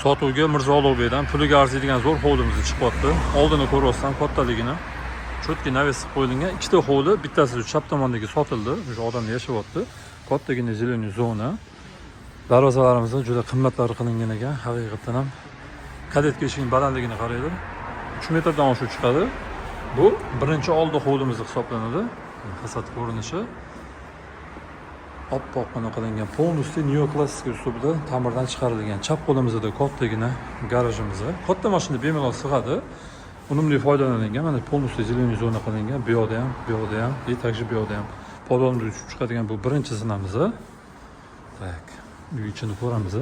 Sotuvga Mirzo Ulug'bekdan puliga arziydigan zo'r hovlimiz chiqyapti. Oldini ko'ryapsan kattaligini. Чёткий навес qilib qo'yilgan ikkita hovli, bittasi chap tomondagi sotildi, o'sha odamlar yashayapti. Kattagina зеленый zona. Darvozalarimiz juda qimmatlari qilingan ekan, haqiqatdan ham. Калитка eshigining balandligini qaranglar. 3 metrdan oshib chiqadi. Bu birinchi oldi hovlimiz hisoblanadi. Fasad ko'rinishi. Oppoqqina qilingan, полностью neoklassik uslubda ta'mirdan chiqarilgan. Chap qo'limizda kattagina garajimiz. Katta mashina bemalol sig'adi. Unumli foydalanilgan. Mana, полностью зеленый zona qilingan. Bu yoqda ham, bu yoqda ham, и также bu yoqda ham. Podvalga tushib chiqadigan bu birinchi zinamiz. Так, uy ichini ko'ramiz.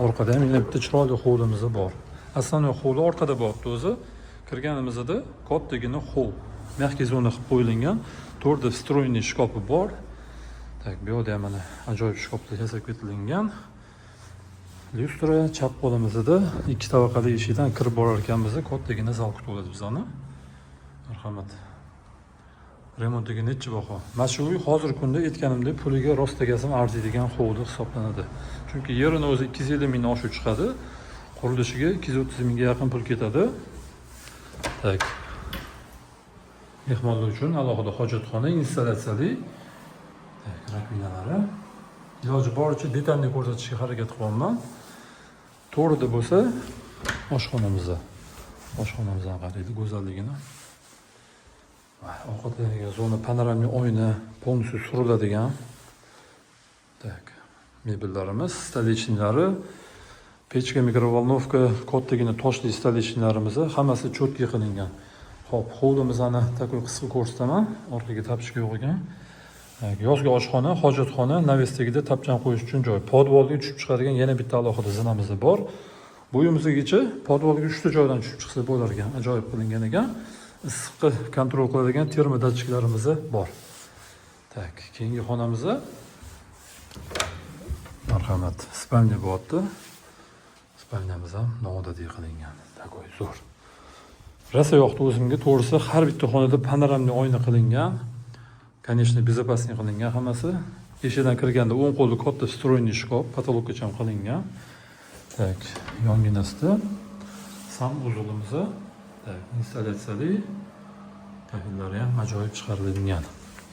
Orqada ham yana bitta chiroyli hovlimiz bor. Основной hovli orqada bo'lyapti o'zi. Kirganimizda kattagina холл. Мягкий zona qilib qo'yilgan. To'rtta встроенный shkafi bor. Так, bu yoqda ham mana ajoyib shkaflar yasab ketilgan. Lyustra chap qo'limizda, ikki tabaqali eshikdan kirib borar ekanmiz, kattagina zal kutib oladi bizani. Marhamat. Remontiga nechi baho? Mana shu uy hozirgi kunda, aytganimdek, puliga rostagasi ham arziydigan hovli hisoblanadi. Chunki yerini o'zi 250 mingdan oshib chiqadi. Qurilishiga 230 mingga yaqin pul ketadi. Так. Mehmonlar uchun alohida hojatxona installyatsiyali. Так, раковина lari. Iloji boricha детальный ko'rsatishga harakat qilyapman. To'g'rida bo'lsa oshxonamizda. Oshxonamizdan qaraylik go'zalligini. Voy, ovqatlanadigan zona, панорамный oyna, полностью suriladigan. Так, mebellarimiz, столешний lari, pechka, микроволновка, kattagina toshli столешний larimiz hammasi четкий qilingan. Xo'p, hovlimizni такой qisqa ko'rsataman. Orqaga тапочка yo'q ekan. Так, yozgi oshxona, hojatxona, навес tagida tapchan qo'yish uchun joy. Podvalga tushib chiqadigan yana bitta alohida zinamiz bor. Bo'yimizgacha podvalga uchta joydan tushib chiqsa bo'lar ekan. Ajoyib qilingan ekan. Issiqni контроль qiladigan термодатчик larimiz bor. Так, keyingi xonamiz, marhamat, спальня bo'lyapti. Спальня miz ham noodatiy qilingan. Такой zo'r. Rosa yoqdi o'zimga, to'g'risi, har bitta xonada панорамный oyna qilingan. Конечно, безопасный qilingan hammasi. Eshikdan kirganda o'ng qo'lda katta встроенный shkaf, потолок gacha ham qilingan. Так, yonginasida санузел imiz, так, installyatsiyali, kafellari ham ajoyib chiqarilgan.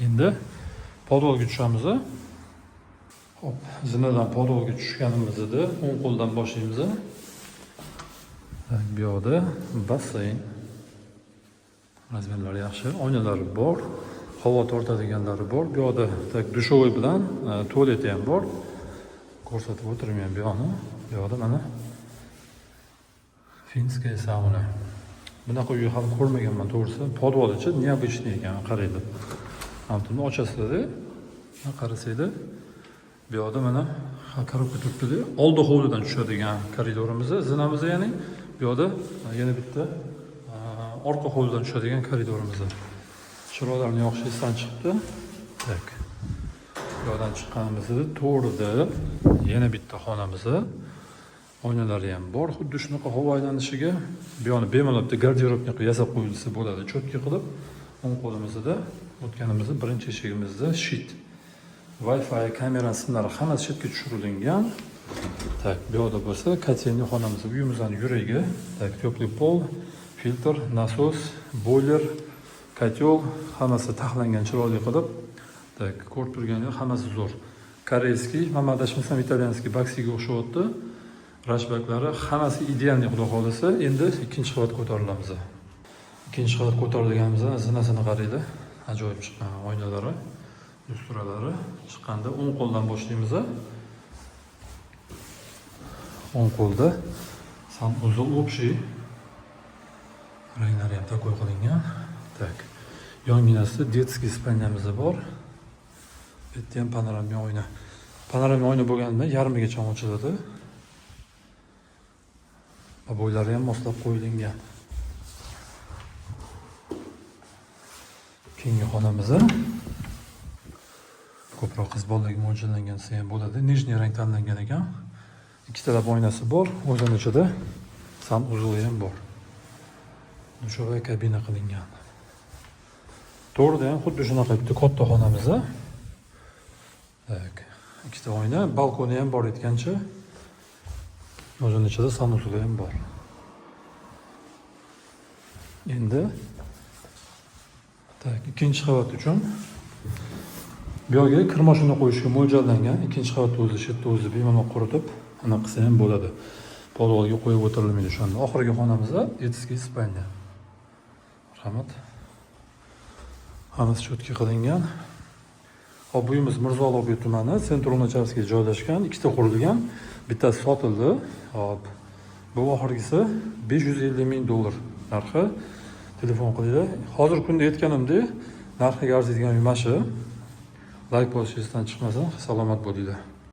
Endi podvalga tushamiz. Hop, zinadan podvalga tushganimizda o'ng qo'ldan boshlaymiz. Так, bu yoqda basseyn. Размер lari yaxshi, oynalari bor, havo tortadiganlari bor. Bu yoqda, так, душевой bilan tualeti ham bor. Ko'rsatib o'tirmayman bu yoqni. Bu yoqda mana финская sauna. Bunaqa uy hali ko'rmaganman, to'g'risi. Podvolichi необычный ekan, qaranglar. Mana buni ochasizlar, mana qarasanglar, bu yoqda mana коробка turibdi. Oldi hovlidan tushadigan koridorimiz, zinamiz, ya'ni bu yoqda yana bitta orqa hovlidan tushadigan koridorimiz. Chiroqlarni yoqish esdan chiqibdi. Так. Bu yoqdan chiqqanimizda to'g'rida yana bitta xonamiz. Oynalari ham bor, xuddi shunaqa havo aylanishiga. Bu yoqni bemalol bitta гардеробный qilib yasab qo'yilsa bo'ladi, четкий qilib. O'ng qo'limizda o'tganimizda birinchi eshigimizda щит. Wi-Fi, kamera simlari hammasi shu yerga tushirilgan. Так, bu yoqda bo'lsa котельный xonamiz, uyimizni yuragi. Так, теплый пол, filtr, nasos, бойлер, котел hammasi taxlangan chiroyli qilib. Так, ko'rib turganingiz, hammasi zo'r. Корейский, mana adashmasam, итальянский Baxiga o'xshayapti. Рашпиль lari hammasi идеальный, xudo xohlasa. Endi ikkinchi qavat ko'tarilamiz. Ikkinchi qavat ko'tarilganimizda zinasini qaranglar. Ajoyib chiqqan oynalari, lyustralari. Chiqqanda o'ng qo'ldan boshlaymiz. O'ng qo'lda санузел общий. Ranglari ham такой qilingan. Так. Yonginasida детский спальня miz bor. Bu yerda ham панорамный oyna. Панорамный oyna bo'lganda yarmigacha ochiladi. Обой lari ham moslab qo'yilgan. Keyingi xonamiz ko'proq qiz bolalarga mo'ljallangan desa ham bo'ladi. Нежный rang tanlangan ekan. Ikkitalab oynasi bor, o'zini ichida санузел i ham bor. Душевая kabina qilingan. To'g'rida ham xuddi shunaqa bitta katta xonamiz. Так, ikkita oyna, balkoni ham bor aytgancha. O'zini ichida санузел i ham bor. Endi так, ikkinchi qavat uchun bu yerga kir mashina qo'yishga mo'ljallangan. Ikkinchi qavatda o'zi shu yerda o'zi bemalol quritib, anaqa qilsa ham bo'ladi. Podvalga qo'yib o'tirilmaydi o'shanda. Oxirgi xonamizda детский спальня. Marhamat. Hammasi чётко qilingan. Hop, bu uyimiz Mirzo Ulug'bek tumani, Центр Луначарский joylashgan, ikkita qurilgan, bittasi sotildi. Hop. Bu oxirgisi 550 ming dollar narxi. Telefon qilinglar. Hozirgi kunda aytganimdek, narxiga arziydigan uy mana shu. Layk bosishingizdan chiqmasin. Salomat bo'linglar.